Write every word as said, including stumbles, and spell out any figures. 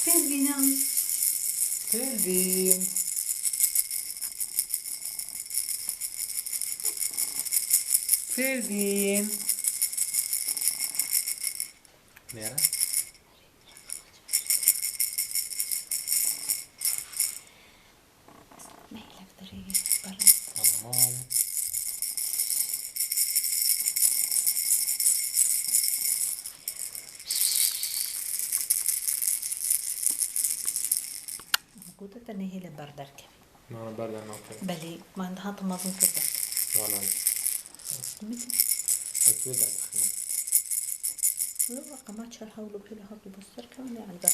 Pervîna. Pervîn. Pervîn. Nere? Nehîle bi derê bere. Tamam. Gote te nehêle ber derkevî. Nana ber der nakevî. Belê, man diha tu mezin kir der. Wala. Min. Ez wê derdixînim. Wê qema çar hewlo pêlo hewlo bo ser kevin, yani ber